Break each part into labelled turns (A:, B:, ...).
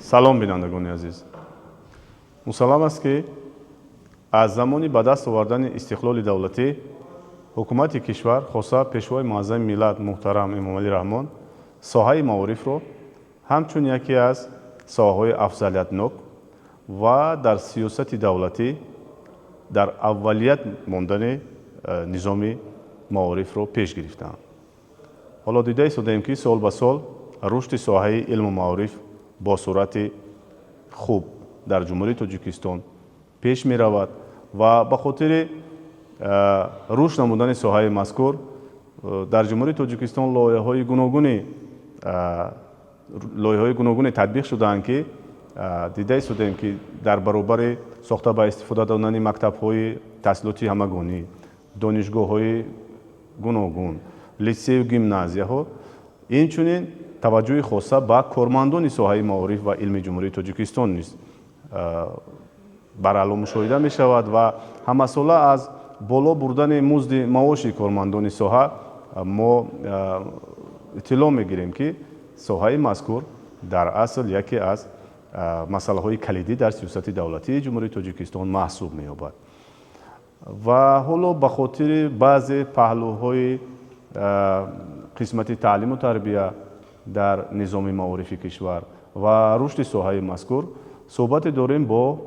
A: Салом, бинандагони азиз. Мусаллам аст, ки аз замони ба даст овардани истиқлоли давлатӣ ҳукумати кишвар, хоса Пешвои муаззами миллат муҳтарам Эмомалӣ Раҳмон, соҳаи маорифро ҳамчун яке аз соҳаҳои афзалиятнок ва дар сиёсати давлатӣ дар аввалият мондани низоми маорифро пеш гирифтаанд. Ҳоло дида истодаем, ки сол ба сол рушди соҳаи илму маориф бо суръати хуб дар Ҷумҳурии Тоҷикистон пеш меравад ва ба хотири рушд намудани соҳаи мазкур дар Ҷумҳурии Тоҷикистон лоиҳаҳои гуногуне татбиқ шудаанд, ки дида истодаем, ки дар баробари сохта ба истифода додани мактабҳои таҳсилоти ҳамагонӣ, донишгоҳҳои гуногун, литсею гимназияҳо, инчунин таваҷҷӯҳи хоса ба кормандони соҳаи маориф ва илми Ҷумҳурии Тоҷикистон низ бараъло мушоҳида мешавад ва ҳамасола аз боло бурдани музди маоши кормандони соҳа мо иттилоъ мегирем, ки соҳаи мазкур дар асл яке аз масъалаҳои калидӣ дар сиёсати давлатии Ҷумҳурии Тоҷикистон маҳсуб меёбад. Ва ҳоло ба хотири баъзе паҳлӯҳои қисмати таълиму тарбия дар низоми маорифи кишвар ва рушди соҳаи мазкур суҳбате дорем бо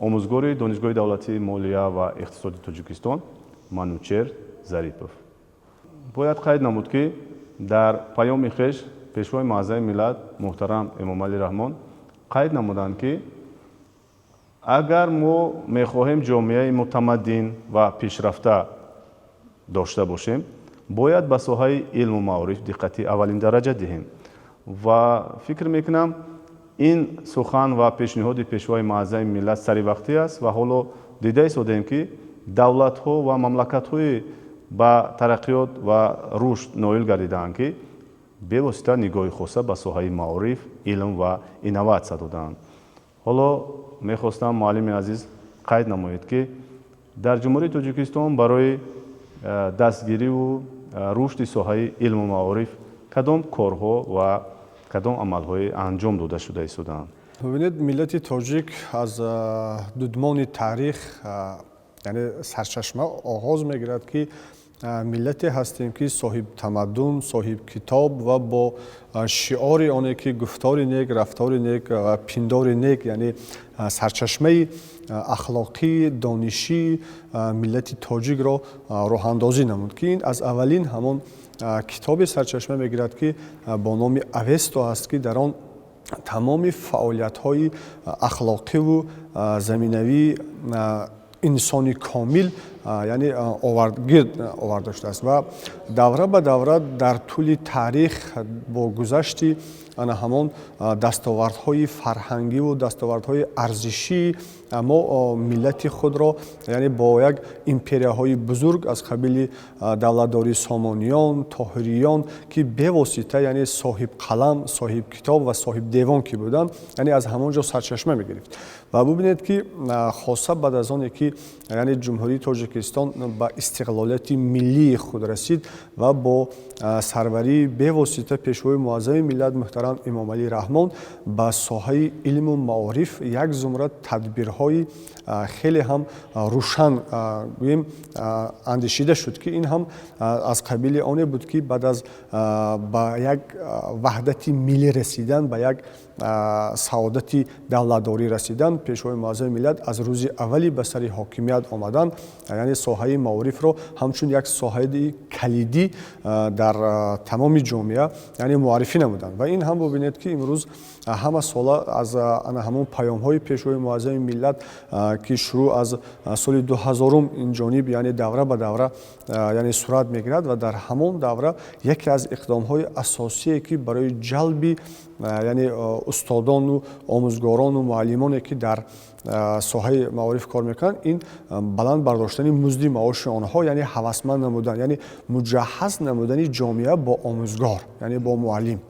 A: омӯзгори Донишгоҳи давлатии молия ва иқтисоди Тоҷикистон Манучер Зарипов. Бояд қайд намуд, ки дар паёми хеш Пешвои муаззами миллат муҳтарам Эмомалӣ Раҳмон қайд намуданд, ки агар мо мехоҳем ҷомеаи мутамаддин ва пешрафта дошта бошем, бояд ба соҳаи илму маориф диққати аввалиндараҷа диҳем. Ва фикр мекунам, ин сухан ва пешниҳоди Пешвои муаззами миллат саривақтӣ аст. Ва ҳоло дида истодаем, ки давлатҳо ва мамлакатҳои ба тараққиёт ва рушд ноил гардидаанд, ки бевосита нигоҳи хоса ба соҳаи маориф, илм ва инноватсия додаанд. Ҳоло мехостам, муаллими азиз, қайд намоед, ки дар Ҷумҳурии Тоҷикистон барои дастгириву рушди соҳаи илму маориф кадом корҳо ва кадом амалҳое анҷом дода шуда истодаанд?
B: Бибинед, миллати тоҷик аз дудмони таърих, яъне сарчашма оғоз мегирад, ки миллате ҳастем, ки соҳиб тамаддун, соҳиб китоб ва бо шиори оне ки гуфтори нек, рафтори нек ва пиндори нек, яъне сарчашмаи ахлоқӣ, донишии миллати тоҷикро роҳандозӣ намуд, ки ин аз аввалин ҳамон китобе сарчашма мегирад, ки бо номи Авесто аст, ки дар он тамоми фаъолиятҳои ахлоқиву заминавии инсони комил, яъне гирд оварда шудааст. Ва давра ба давра дар тӯли таърих бо гузашти ана ҳамон дастовардҳои фарҳангиву дастовардҳои арзишии мо миллати худро, яъне бо як империяҳои бузург аз қабили давлатдории Сомониён, Тоҳириён, ки бевосита, яъне соҳиб қалам, соҳиб китоб ва соҳиб девон ки буданд, яъне аз ҳамон ҷо сарчашма мегирифт. Ва бубинед, ки хоса баъд аз оне ки, яъне Ҷумҳурии Тоҷикистон ба истиқлолияти миллии худ расид ва бо сарварии бевосита Пешвои муаззами миллат муҳтарам Эмомалӣ Раҳмон ба соҳаи илму маориф як зумра тадбирҳои хеле ҳам рӯшан, гӯем, андешида шуд, ки ин ҳам аз қабили оне буд, ки баъд аз ба як ваҳдати миллӣ расидан, ба як саодати давлатдорӣ расидан, Пешвои муаззами миллат аз рӯзи аввали ба сари ҳокимият омадан, яъне соҳаи маорифро ҳамчун як соҳаи калидӣ дар тамоми ҷомеа, яъне муаррифӣ намуданд. Ва ин ҳам бубинед, ки имрӯз ҳама сола аз ана ҳамон паёмҳои Пешвои муаззами миллат, ки шурӯъ аз соли 2000-ум ин ҷониб, яъне давра ба давра, яъне сурат мегирад. Ва дар ҳамон давра яке аз иқдомҳои асосие, ки барои ҷалби, яъне устодону омӯзгорону муаллимоне, ки дар соҳаи маориф кор мекунанд, ин баланд бардоштани музди маоши онҳо, яъне ҳавасманд намудан, яъне муҷаҳҳаз намудани ҷомеа бо омӯзгор, яъне бо муаллим.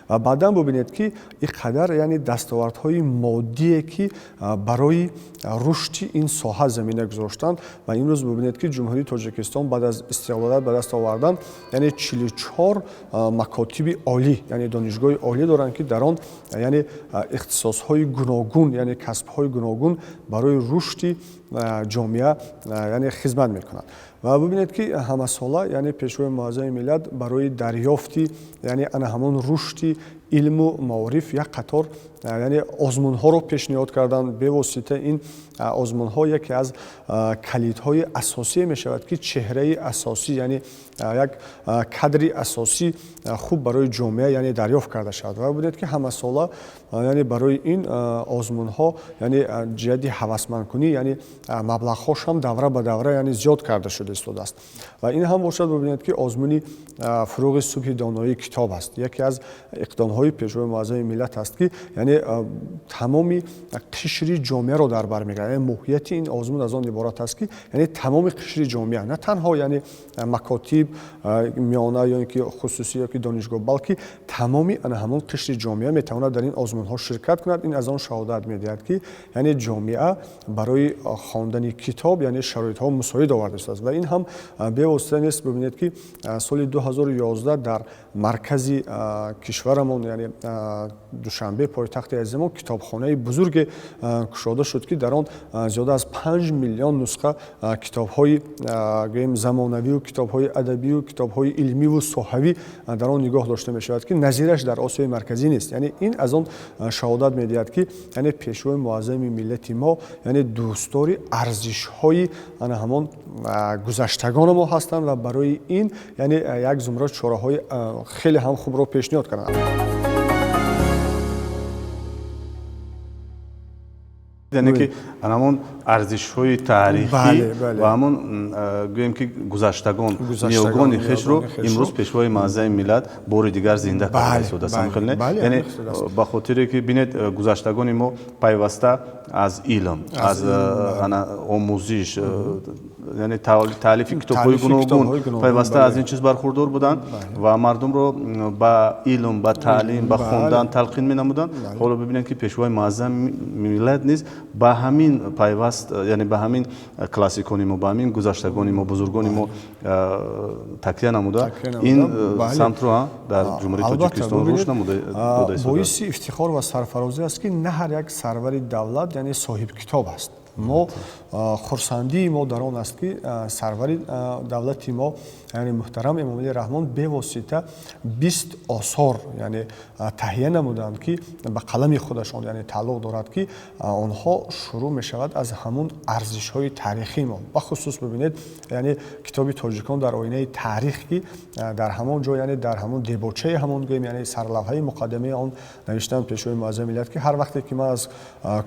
B: Ва баъдан бубинед, ки ин қадар, яъне дастовардҳои моддие, ки барои рушди ин соҳа замина гузоштанд. Ва имрӯз бубинед, ки Ҷумҳурии Тоҷикистон баъд аз истиқлолият ба даст овардан, яъне 44 макотиби олӣ, яъне донишгоҳи олӣ доранд, ки дар он, яъне ихтисосҳои гуногун, яъне касбҳои гуногун барои рушди ҷомеа, яъне хизмат мекунанд. Ва бубинед, ки ҳамасола, яъне Пешвои Муаззами миллат барои дарёфти, яъне ана ҳамон рушди илму маориф як қатор, яъне озмунҳоро пешниҳод карданд. Бевосита ин озмунҳо яке аз калидҳои асосие мешавад, ки чеҳраи асосӣ, яъне як кадри асосӣ хуб барои ҷомеа, яъне дарёфт карда шавад. Ва бубинед, ки ҳамасола, яъне барои ин озмунҳо, яъне ҷиҳати ҳавасмандкунӣ, яъне маблағҳош ҳам давра ба давра, яъне зиёд карда шуда истодааст. Ва ин ҳам бошад, бубинед, ки озмуни «Фуруғи субҳи доноии китоб» аст, яке аз иқдомҳои Пешвои Муаззами миллат аст, ки яъне тамоми қишри ҷомеаро дар бар мегирад. Яъне моҳияти ин озмун аз он иборат аст, ки яъне тамоми қишри ҷомеа, на танҳо, яъне макотиб миёна ё ин ки хусусӣ ё ки донишгоҳ, балки тамоми ана ҳамон қишри ҷомеа метавонад дар ин озмунҳо ширкат кунад. Ин аз он шаҳодат медиҳад, ки яъне ҷомеа барои хондани китоб, яъне шароитҳо мусоид оварда шудааст. Ва ин ҳам бевосита нест. Бибинед, ки соли 2011 дар маркази кишварамон, яъне Душанбе, пойтахти азизамон, китобхонаи бузурге кушода шуд, ки дар он зиёда аз 5 миллион нусха китобҳои, гӯем, замонавию китобҳои адабию китобҳои илмиву соҳавӣ дар он нигоҳ дошта мешавад, ки назираш дар Осиёи Марказӣ нест. Яъне ин аз он шаҳодат медиҳад, ки яъне Пешвои Муаззами миллати мо, яъне дӯстдори арзишҳои ана ҳамон гузаштагони мо ҳастанд ва барои ин, яъне як зумра чораҳои хеле ҳам хубро пешниҳод карданд.
A: Яъне ки ҳамон арзишҳои таърихӣ ва ҳамон, гӯем ки, гузаштагон, ниёгони хешро имрӯз Пешвои Муаззами миллат бори дигар зинда карда истодааст. Яъне ба хотире ки бинед, гузаштагони мо пайваста аз илм, аз омӯзиш, яъне таълифи китобҳои гуногун, пайваста аз ин чиз бархурдор буданд ва мардумро ба илм, ба таълим, ба хондан талқин менамуданд. Ҳоло бибинед, ки Пешвои Муаззами миллат низ ба ҳамин пайваст, яъне ба ҳамин классикони мо, ба ҳамин гузаштагони мо, бузургони мо такя намуда, ин самтро дар Ҷумҳурии Тоҷикистон рушд намуда.
B: Боиси ифтихор ва сарфарозӣ аст, ки на ҳар як сарвари давлат, яъне соҳибкитоб аст. Мо хурсандии мо дар он аст, ки сарвари давлати мо, яъне муҳтарам Эмомалӣ Раҳмон, бевосита 20 осор, яъне таҳия намуданд, ки ба қалами худашон, яъне тааллуқ дорад, ки онҳо шурӯъ мешавад аз ҳамун арзишҳои таърихии мо. Бахусус бибинед, яъне китоби «Тоҷикон дар оинаи таърих», ки дар ҳамон ҷо, яъне дар ҳамон дебочаи ҳамон, гӯем, яъне сарлавҳаи муқаддамаи он навиштаанд Пешвои Муаззами миллат, ки ҳар вақте ки ман аз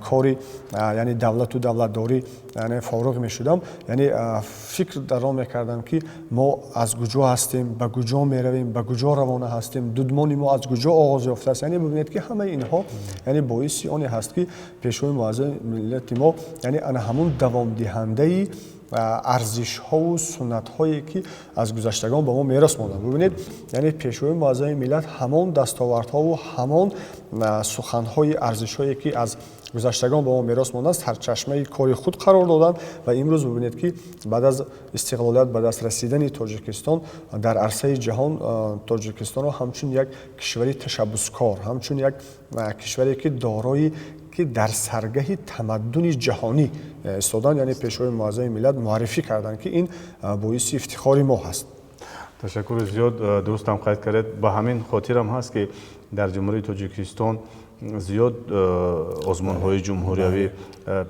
B: кори, яъне давлату давлатдорӣ, яъне фориғ мешудам, яъне фикр дар он мекардам, ки мо аз куҷо ҳастем, ба куҷо меравем, ба куҷо равона ҳастем, дудмони мо аз куҷо оғоз ёфтааст. Яъне бибинед, ки ҳамаи инҳо, яъне боиси оне ҳаст, ки Пешвои Муаззами миллати мо, яъне ана ҳамон давомдиҳандаи арзишҳову суннатҳое, ки аз гузаштагон ба мо мерос монданд. Бибинед, яъне Пешвои Муаззами миллат ҳамон дастовардҳову ҳамон суханҳои арзишҳое, ки аз гузаштагон ба мо мерос монданд, сарчашмаи кори худ қарор доданд. Ва имрӯз бибинед, ки баъд аз истиқлолият ба даст расидани Тоҷикистон дар арсаи ҷаҳон Тоҷикистонро ҳамчун як кишвари ташаббускор, ҳамчун як кишваре, ки дорои, ки дар саргаҳи тамаддуни ҷаҳонӣ истодан, яъне Пешвои Муаззами миллат муаррифӣ карданд, ки ин боиси ифтихори мо ҳаст.
A: Ташаккури зиёд. Дурустам қайд кардед. Ба ҳамин хотирам ҳаст, ки дар Ҷумҳурии Тоҷикистон зиёд озмунҳои ҷумҳуриявӣ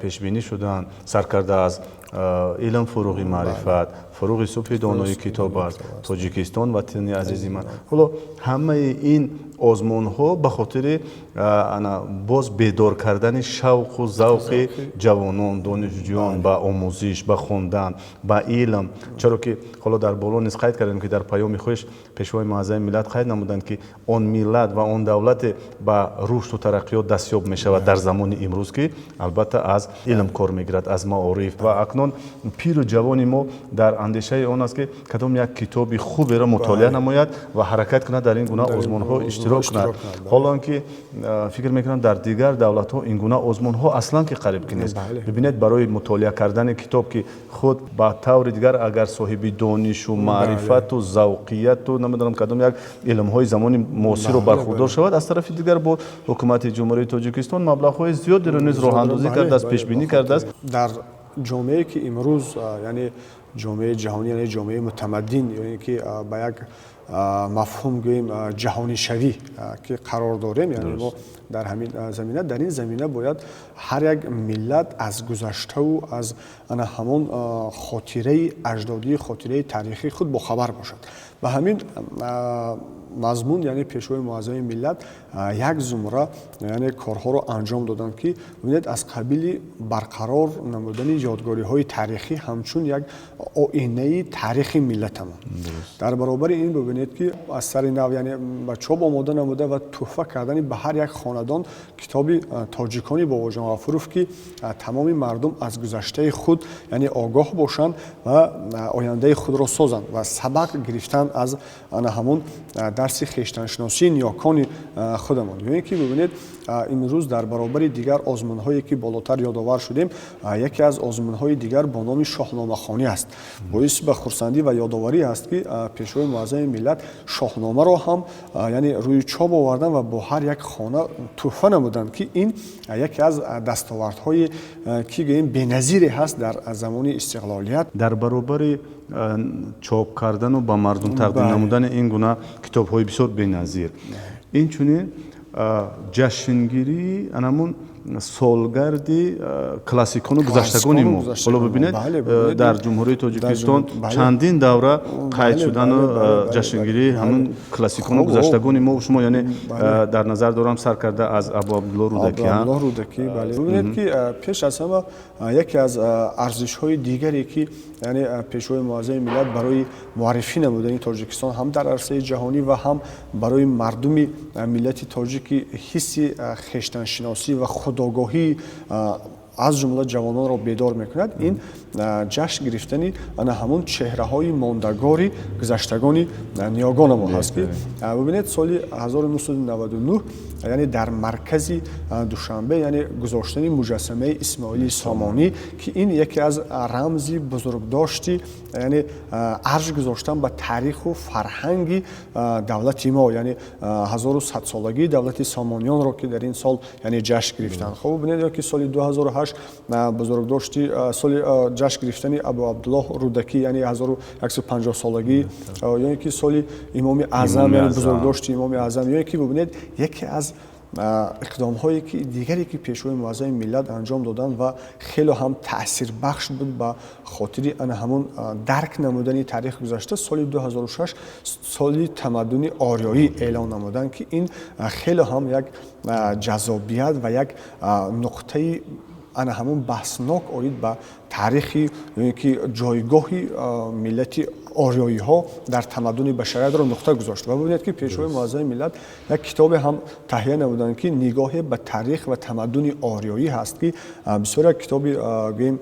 A: пешбинӣ шуданд, саркарда аз «Илм фуруғи маърифат», «Фуруғи субҳи донои китоб аст», «Тоҷикистон ватани азизи ман». Ҳоло ҳамаи ин озмунҳо ба хотири боз бедор кардани шавқу завқи ҷавонон, донишҷӯён ба омӯзиш, ба хондан, ба илм. Чаро ки ҳоло дар боло низ қайд кардем, ки дар паёми хеш Пешвои муаззами миллат қайд намуданд, ки он миллат ва он давлате ба рушду тараққиёт дастёб мешавад дар замони имрӯз, ки албатта аз илм кор мегирад, аз маориф. Ва акнун Акнун пиру ҷавони мо дар андешаи он аст, ки кадом як китоби хуберо мутолиа намояд ва ҳаракат кунад, дар ин гуна озмунҳо иштирок кунад. Ҳоло он ки фикр мекунам, дар дигар давлатҳо ин гуна озмунҳо аслан ки қариб ки нест. Бибинед, барои мутолиа кардани китоб, ки худ ба таври дигар агар соҳиби донишу маърифату завқияту намедонам кадом як илмҳои замони муосирро бархурдор шавад, аз тарафи дигар бо ҳукумати Ҷумҳурии Тоҷикистон маблағҳои зиёдеро низ роҳандозӣ кардааст, пешбинӣ кардааст.
B: Дар ҷомеае, ки имрӯз, яъне ҷомеаи ҷаҳонӣ, яъне ҷомеаи мутамаддин, ё ин ки ба як мафҳум гӯем, ҷаҳонишавӣ ки қарор дорем, яъне мо дар ҳамин замина, дар ин замина бояд ҳар як миллат аз гузаштаву аз ана ҳамон хотираи аҷдодии, хотираи таърихии худ бохабар бошад. Ба ҳамин мазмун, яъне Пешвои муаззами миллат як зумра, яъне корҳоро анҷом доданд, ки бибинед, аз қабили барқарор намудани ёдгориҳои таърихӣ ҳамчун як оинаи таърихи миллатамон. Дар баробари ин бибинед, ки аз сари нав, яъне ба чоп омода намуда ва тӯҳфа кардани ба ҳар як хонадон китоби «Тоҷикони» Бобоҷон Ғафуров, ки тамоми мардум аз гузаштаи худ, яъне огоҳ бошанд ва ояндаи худро созанд ва сабақ гирифтан аз ана ҳамон дарси хештаншиносии ниёкони худамон. Ё ин ки бибинед, имрӯз дар баробари дигар озмунҳое, ки болотар ёдовар шудем, яке аз озмунҳои дигар бо номи шоҳномахонӣ аст. Боиси ба хурсандӣ ва ёдоварӣ аст, ки Пешвои муаззами миллат шоҳномаро ҳам, яъне рӯи чоп овардан ва бо ҳар як хона тӯҳфа намуданд, ки ин яке аз дастовардҳои, ки гӯем, беназире ҳаст дар замони истиқлолият.
A: Дар баробари чоп кардану ба мардум тақдим намудани ин гуна китобҳои бисёр беназир, инчунин ҷашнгирии анамун солгарди классикону гузаштагони мо. Ҳоло бибинед, дар Ҷумҳурии Тоҷикистон чандин давра қайд шудану ҷашнгирии ҳамун классикону гузаштагони мо шумо, яъне дар назар дорам, сар карда аз Абу Абдулло
B: Рӯдакӣ. Бибинед, ки пеш аз ҳама яке аз арзишҳои дигаре, ки яъне Пешвои муаззами миллат барои муаррифӣ намудани Тоҷикистон ҳам дар арсаи ҷаҳонӣ ва ҳам барои мардуми миллати тоҷики ҳисси хештаншиносӣ ва худогоҳӣ, аз ҷумла ҷавононро бедор мекунад, ин ҷашн гирифтани ана ҳамон чеҳраҳои мондагори гузаштагони ниёгонамон ҳаст, ки бибинед, соли 1999, яъне дар маркази Душанбе, яъне гузоштани муҷассамаи Исмоили Сомонӣ, ки ин яке аз рамзи бузургдошти, яъне арҷ гузоштан ба таъриху фарҳанги давлати мо, яъне 1100-солагии давлати Сомониёнро, ки дар ин сол, яъне ҷашн гирифтанд. Хуб, бибинед, ё ки соли 2008 бузургдошти соли ҷашн гирифтани Абу Абдуллоҳ Рӯдакӣ, яъне 1150-солагӣ, ё ин ки соли Имоми Аъзам, яъне бузургдошти Имоми Аъзам. Ё ин ки бибинед, яке аз иқдомҳое ки дигаре, ки Пешвои муаззами миллат анҷом доданд ва хеле ҳам таъсирбахш буд ба хотири ана ҳамон дарк намудани таърихи гузашта, соли 2006 соли тамаддуни ориёӣ эълон намуданд, ки ин хеле ҳам як ҷаззобият ва як нуқтаи ана ҳамон баҳснок оид ба таърихи ё ин ки ҷойгоҳи миллати ориёиҳо дар тамаддуни башариятро нуқта гузошт. Ва бибинед, ки Пешвои муаззами миллат як китобе ҳам таҳия намуданд, ки «Нигоҳе ба таърих ва тамаддуни ориёӣ» ҳаст, ки бисёр як китоби, гӯем,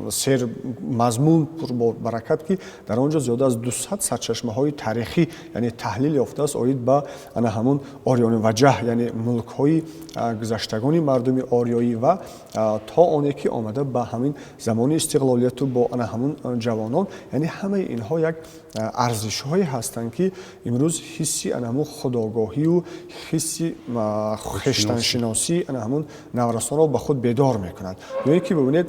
B: сер мазмун, пурбаракат, ки дар он ҷо зиёда аз 200 сарчашмаҳои таърихӣ, яъне таҳлил ёфтааст оид ба ана ҳамон ориёни ваҷаҳ, яъне мулкҳои гузаштагони мардуми ориёӣ ва то оне ки омада ба ҳамин замони истиқлолияту бо ана ҳамон ҷавонон. Яъне ҳамаи инҳо як арзишҳое ҳастанд, ки имрӯз ҳисси ана ҳамон худогоҳию ҳисси хештаншиносӣ ана ҳамон наврасонро ба худ бедор мекунад. Ё ин ки бибинед,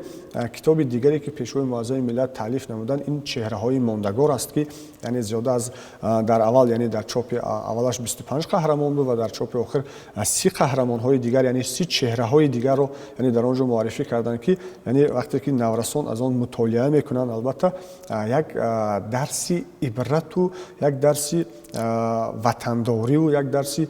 B: китоби дигаре, ки Пешвои муаззами миллат таълиф намуданд, ин «Чеҳраҳои мондагор» аст, ки яъне зиёда аз дар аввал, яъне дар чопи аввалаш 25 қаҳрамон буд ва дар чопи охир 30 қаҳрамонҳои дигар, яъне 30 чеҳраҳои дигарро, яъне дар он ҷо муаррифӣ карданд, ки яъне вақте ки наврасон аз он мутолиа мекунанд, албатта, як дарси ибрату як дарси ватандориву як дарси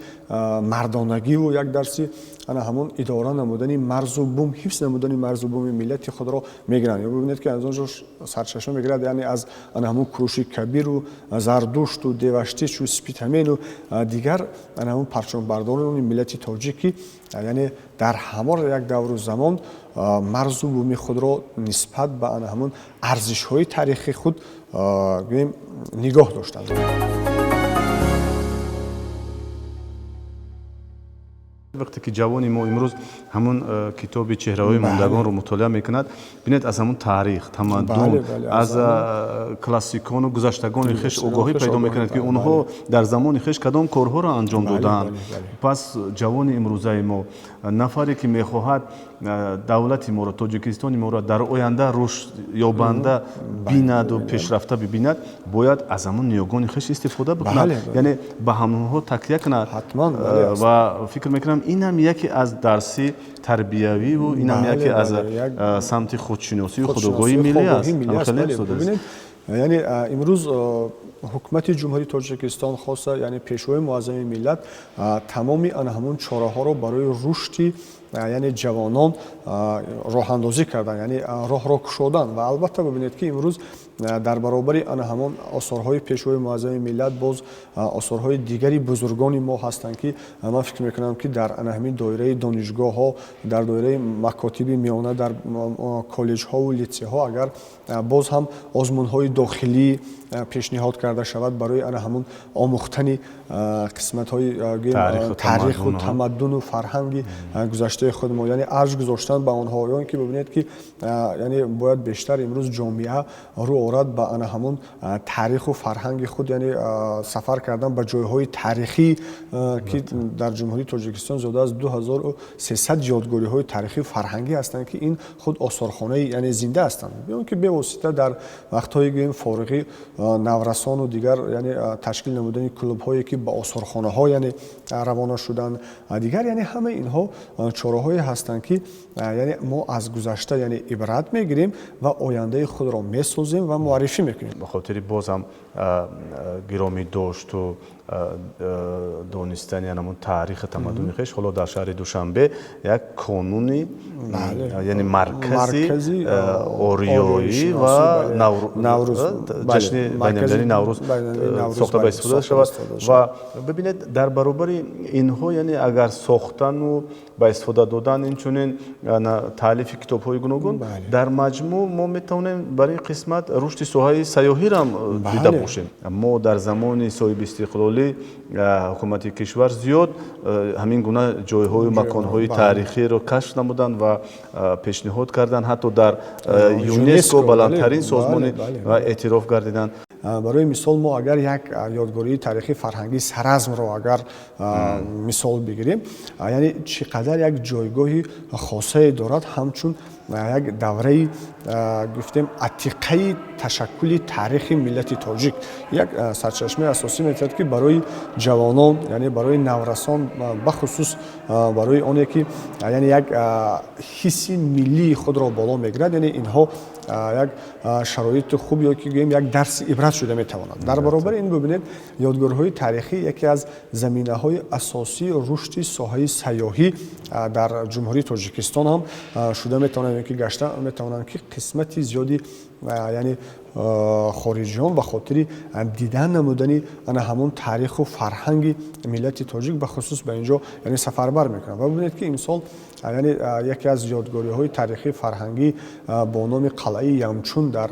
B: мардонагиву як дарси ана ҳамон идора намудани марзу бум, ҳифз намудани марзу буми миллати худро мегиранд. Ё бибинед, ки аз он ҷо сарчашма мегирад, яъне аз ана ҳамон Куруши Кабиру Зардушту Деваштичу Спитамену дигар ана ҳамон парчамбардорони миллати тоҷик, ки яъне дар ҳамон як давру замон марзу буми худро нисбат ба ана ҳамон арзишҳои таърихи худ гӯем нигоҳ доштанд.
A: Вақте ки ҷавони мо имрӯз ҳамон китоби чеҳраҳои мондагонро мутолиа мекунад, бинед, аз ҳамон таърих, тамаддун, аз классикону гузаштагони хеш огоҳӣ пайдо мекунад, ки онҳо дар замони хеш кадом корҳоро анҷом додаанд. Пас ҷавони имрӯзаи мо, нафаре ки мехоҳад давлати моро, Тоҷикистони моро дар оянда рушд ёбанда бинаду пешрафта бибинад, бояд аз ҳамон ниёгони хеш истифода бикунад, яъне ба ҳамонҳо такя кунад. Ва фикр мекунам, инам яке аз дарси тарбиявиву инам яке аз самти худшиносию худогоҳии миллӣ аст.
B: Яъне имрӯз ҳукумати Ҷумҳурии Тоҷикистон, хоса яъне Пешвои муаззами миллат, тамоми ана ҳамон чораҳоро барои рушди яъне ҷавонон роҳандозӣ карданд, яъне роҳро кушоданд. Ва албатта бибинед, ки имрӯз дар баробари ана ҳамон осорҳои Пешвои муаззами миллат боз осорҳои дигари бузургони мо ҳастанд, ки ман фикр мекунам, ки дар ана ҳамин доираи донишгоҳҳо, дар доираи макотиби миёна, дар коллеҷҳову литсейҳо агар боз ҳам озмунҳои дохилӣ пешниҳод карда шавад барои ана ҳамон омӯхтани қисматҳои таъриху тамаддуну фарҳанги гузаштаи худ мо, яъне арҷ гузоштан ба онҳо, ё ин ки бибинед, ки яъне бояд бештар имрӯз ҷомеа рӯ орад ба ана ҳамон таъриху фарҳанги худ, яъне сафар кардан ба ҷойҳои таърихӣ, ки дар Ҷумҳурии Тоҷикистон зиёда аз 2300 ёдгориҳои таърихию фарҳангӣ ҳастанд, ки ин худ осорхонаи яъне зинда ҳастанд. Ё ин ки бевосита дар вақтҳои гӯем фориғӣ наврасону дигар яъне ташкил намудани клубҳое, ки ба осорхонаҳо яъне равона шуданд, дигар яъне ҳамаи инҳо чораҳое ҳастанд, ки яъне мо аз гузашта яъне ибрат мегирем ва ояндаи худро месозем ва муаррифӣ мекунем.
A: Ба хотири боз ҳам гиромӣ дошту донистани ҳамон таърихи тамаддуни хеш, ҳоло дар шаҳри Душанбе як конуни, яъне маркази ориёӣ ва ҷашни байналмилалии Наврӯз сохта ба истифода шавад. Ва бибинед, дар баробари инҳо, яъне агар сохтану ба истифода додан, инчунин таълифи китобҳои гуногун, дар маҷмӯъ мо метавонем бар ин қисмат рушди соҳаи сайёҳиро ҳам дида бошем. Мо дар замони соҳибистиқлолӣ ҳукумати кишвар зиёд ҳамин гуна ҷойҳою маконҳои таърихиро кашф намуданд ва пешниҳод карданд, ҳатто дар ЮНЕСКО, баландтарин созмони, эътироф гардиданд.
B: Барои мисол, мо агар як ёдгории таърихи фарҳангии Саразмро агар мисол бигирем, яъне чӣ қадар як ҷойгоҳи хосае дорад, ҳамчун як давраи гуфтем атиқаи ташаккули таърихи миллати тоҷик, як сарчашмаи асосӣ метавонад, ки барои ҷавонон, яъне барои наврасон, бахусус барои оне ки яъне як ҳисси миллии худро боло мегирад, яъне инҳо як шароити хуб ё ки гӯем як дарси ибрат шуда метавонад. Дар баробари ин бибинед, ёдгориҳои таърихӣ яке аз заминаҳои асосии рушди соҳаи сайёҳӣ дар Ҷумҳурии Тоҷикистон ҳам шуда метавонанд, ё ки гашта метавонанд, ки қисмати зиёди яъне хориҷиён ба хотири дидан намудани ана ҳамон таъриху фарҳанги миллати тоҷик бахусус ба инҷо яъне сафарбар мекунанд. Ва бибинед, ки имсол яъне яке аз ёдгориҳои таърихии фарҳангӣ бо номи қалъаи Ямчун дар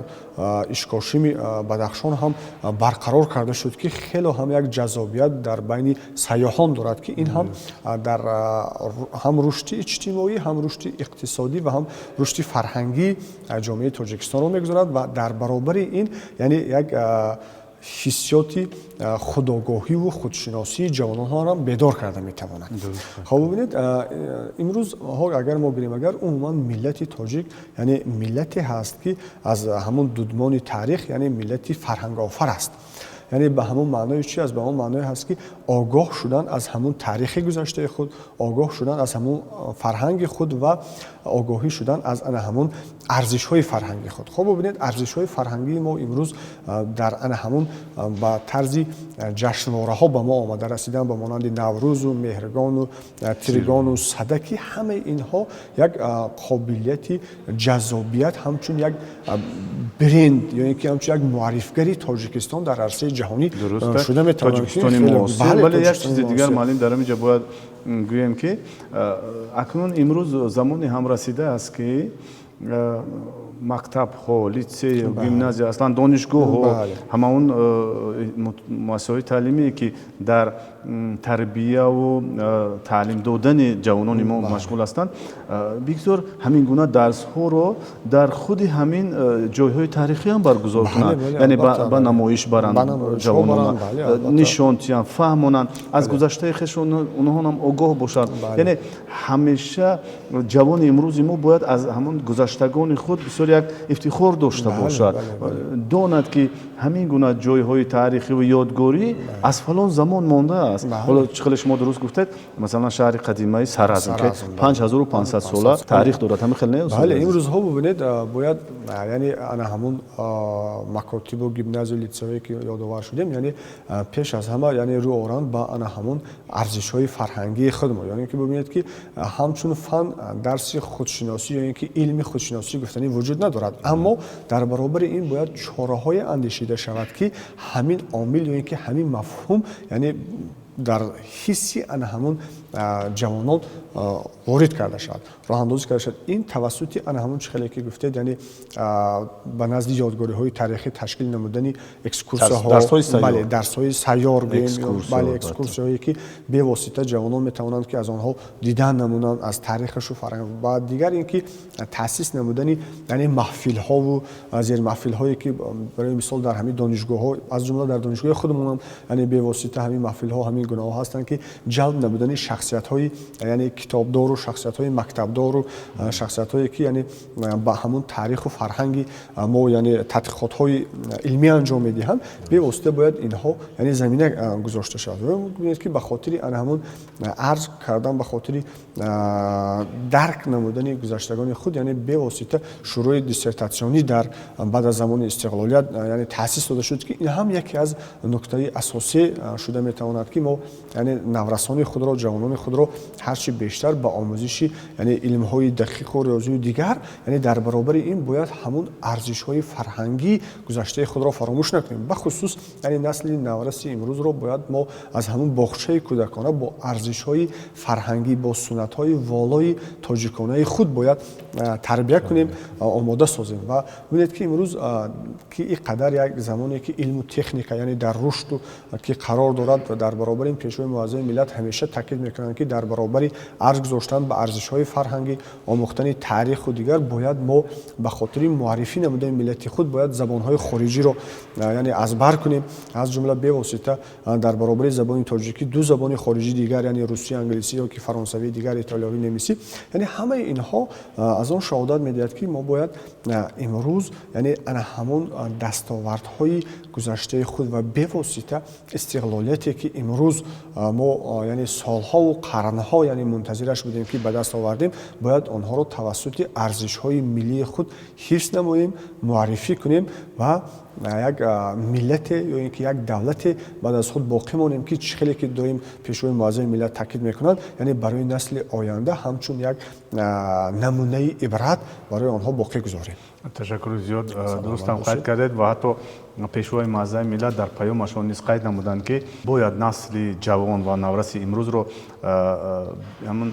B: Ишкошими Бадахшон ҳам барқарор карда шуд, ки хело ҳам як ҷаззобият дар байни сайёҳон дорад, ки ин ҳам дар ҳам рушди иҷтимоӣ, ҳам рушди иқтисодӣ ва ҳам рушди фарҳангии ҷомеаи Тоҷикистонро мегузорад. Ва дар баробари ин яъне як ҳиссиёти худогоҳиву худшиносии ҷавононҳоро бедор карда метавонад. Хоб, бибинед, имрӯз агар мо бинем, агар умуман миллати тоҷик яъне миллате ҳаст, ки аз ҳамон дудмони таърих яъне миллати фарҳангофар аст. Яъне ба ҳамон маънои чи аст? Ба ҳамон маъное ҳаст, ки огоҳ шудан аз ҳамон таърихи гузаштаи худ, огоҳ шудан аз ҳамон фарҳанги худ ва огоҳӣ шудан аз ана ҳамон Арзишҳои фарҳангии худ. Хоб, бубинед, арзишҳои фарҳангии мо имрӯз дар ана ҳамун ба тарзи ҷашнвораҳо ба мо омада расидан, ба монанди Наврӯзу Меҳргону Тиргону Сада, ки ҳамаи инҳо як қобилияти ҷаззобият ҳамчун як бренд ё ин ки ҳамчун як муаррифгари Тоҷикистон дар арсаи ҷаҳонӣ шуда метавонанд.
A: Вале як чизи дигар, муаллим, дар ҳамин ҷо бояд гӯем, ки акнун имрӯз замоне ҳам расидааст, ки мактабҳо, литсей, гимназия, аслан донишгоҳҳо, ҳама он муассисаҳои таълимие, ки дар тарбияву таълим додани ҷавонони мо машғул ҳастанд, бигзор ҳамин гуна дарсҳоро дар худи ҳамин ҷойҳои таърихӣ ҳам баргузор кунанд, яъне ба намоиш баранд, ҷавонона нишон тиҳанд, фаҳмонанд, аз гузаштаи хеш онҳоам огоҳ бошанд. Яъне ҳамеша ҷавони имрӯзи мо бояд аз ҳамон гузаштагони худ бисёр як ифтихор дошта бошад, донад, ки ҳамин гуна ҷойҳои таърихиву ёдгорӣ аз фалон замон мондааст. Ҳоло чӣ хеле шумо дуруст гуфтед, масалан, шаҳри қадимаи Саразм, ки 5500 сола таърих дорад, ҳамин хел не?
B: Бале, имрӯзҳо, бубинед, бояд, яъне ана ҳамун макотибу гимназию литсейҳое, ки ёдовар шудем, яъне пеш аз ҳама, яъне рӯ оранд ба ана ҳамун арзишҳои фарҳангии худмо. Яъне ки бубинед, ки ҳамчун фан дарси худшиносӣ ё ин ки илми худшиносӣ гуфтанӣ вуҷуд надорад, аммо дар баробари ин бояд чораҳое андешида шавад, ки ҳамин омил ё ин ки ҳамин мафҳум, яъне дар ҳисси ана ҳамун ҷавонон ворид карда шавад, роҳандозӣ карда шавад. Ин тавассути ана ҳамун чӣ хеле ки гуфтед, яъне ба назди ёдгориҳои таърихӣ ташкил намудани экскурсияҳо, бале, дарсҳои сайёр гӯем, бале, экскурсияҳое, ки бевосита ҷавонон метавонанд, ки аз онҳо дидан намунанд, аз таърихашу фарҳанг. Ва дигар ин ки таъсис намудани, яъне маҳфилҳову зермаҳфилҳое, ки барои мисол дар ҳамин донишгоҳҳо, аз ҷумла дар донишгоҳи худамонам, яъне бевосита ҳамин маҳфилҳо, ҳамин гунаҳо ҳастанд, ки ҷалб намудани шахсиятҳои, яъне китобдору, шахсиятҳои мактабдору, шахсиятҳое, ки, яъне ба ҳамун таъриху фарҳанги мо, яъне тадқиқотҳои илмӣ анҷом медиҳанд, бевосита бояд инҳо, яъне замина гузошта шавад. Бубинед, ки ба хотири ана ҳамун арз кардан, ба хотири дарк намудани гузаштагони худ, яъне бевосита шӯрои диссертатсионӣ дар баъд аз замони истиқлолият, яъне таъсис дода шуд, ки ин ҳам яке аз нуктаи асосӣ шуда метавонад, ки мо, яъне наврасони худро, ҷавонони худро ҳарчи бештар ба омӯзиши, яъне илмҳои дақиқу риёзию дигар, яъне дар баробари ин бояд ҳамун арзишҳои фарҳангии гузаштаи худро фаромӯш накунем. Бахусус, яъне насли навраси имрӯзро бояд мо аз ҳамун боғчаи кӯдакона бо арзишҳои фарҳангӣ, бо суннатҳои волои тоҷиконаи худ бояд тарбия кунем, омода созем. Ва бибинед, ки имрӯз, ки ин қадар як замоне, ки илму техника, яъне дар рушду ки қарор дорад, дар баробари ин Пешвои муаззами миллат ҳамеша таъкид мекунанд, ки дар баробари арз гузоштан ба арзишҳои фарҳангӣ, омӯхтани таъриху дигар, бояд мо ба хотири муаррифӣ намудани миллати худ бояд забонҳои хориҷиро, яъне аз бар кунем. Аз ҷумла бевосита дар баробари забони тоҷикӣ ду забони хориҷии дигар, яъне русӣ, англисӣ ё ки фаронсавӣ, дигар итолиёвӣ, немисӣ. Яъне ҳамаи инҳо аз он шаҳодат медиҳад, ки мо бояд имрӯз, яъне ана ҳамон дастовардҳои гузаштаи худ ва бевосита истиқлолияте, ки имрӯз мо, яъне солҳову қарнҳо, яъне мунтазираш будем, ки ба даст овардем, бояд онҳоро тавассути арзишҳои миллии худ ҳифз намоем, муаррифӣ кунем ва як миллате ё ин ки як давлате баъд аз худ боқӣ монем, ки чӣ хеле ки доим Пешвои муаззами миллат таъкид мекунанд, яъне барои насли оянда ҳамчун як намунаи ибрат барои онҳо боқӣ гузорем.
A: Ташаккури зиёд, дурустам қайд кардед. Ва ҳатто Пешвои муаззами миллат дар паёмашон низ қайд намуданд, ки бояд насли ҷавон ва навраси имрӯзро ҳамун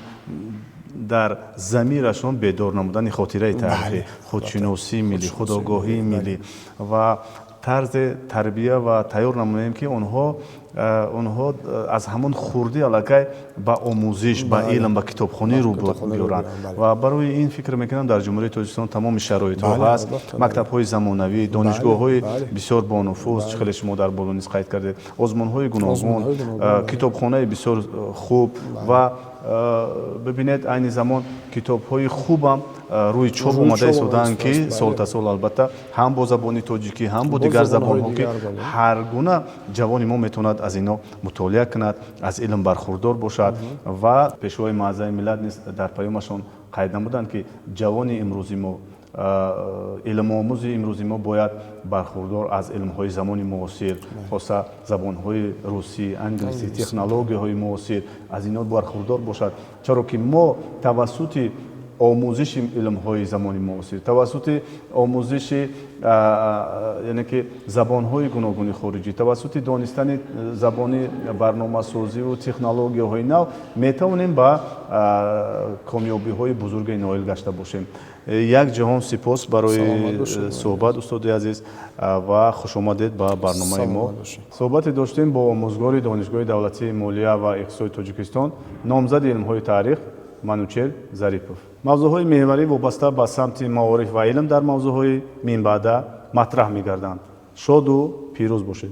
A: дар замирашон бедор намудани хотираи таърихӣ, худшиносии миллӣ, худогоҳии миллӣ ва тарзи тарбия ва тайёр намоем, ки онҳо аз ҳамон хурдӣ аллакай ба омӯзиш, ба илм, ба китобхонӣ рӯ биёранд. Ва барои ин, фикр мекунам, дар Ҷумҳурии Тоҷикистон тамоми шароитҳо ҳаст: мактабҳои замонавӣ, донишгоҳҳои бисёр бонуфуз, чӣ хеле шумо дар боло низ қайд кардед, озмунҳои гуногун, китобхонаи бисёр хуб. Ва бибинед, айни замон китобҳои хубам рӯи чоп омада истодаанд, ки солта сол, албатта, ҳам бо забони тоҷикӣ, ҳам бо дигар забонҳо, ки ҳар гуна ҷавони мо метавонад аз ино мутолиа кунад, аз илм бархурдор бошад. Ва Пешвои муаззами миллат низ дар паёмашон қайд намуданд, ки ҷавони имрӯзи мо Илмомӯзи имрӯзи мо бояд бархурдор аз илмҳои замони муосир, хоса забонҳои русӣ, англисӣ, технологияҳои муосир, аз инҳо бархурдор бошад, чаро ки мо тавассути омӯзиши илмҳои замони муосир, тавассути омӯзиши, яъне ки, забонҳои гуногуни хориҷӣ, тавассути донистани забони барномасозиву технологияҳои нав метавонем ба комёбиҳои бузурге ноил гашта бошем. Як ҷаҳон сипос барои суҳбат, устоди азиз, ва хушомадед ба барномаи мо. Суҳбате доштем бо омӯзгори Донишгоҳи давлатии молия ва иқтисоди Тоҷикистон, номзади илмҳои таърих Манучер Зарипов. Мавзӯъҳои меҳварӣ вобаста ба самти маориф ва илм дар мавзӯъҳои минбаъда матраҳ мегарданд. Шоду пирӯз бошед.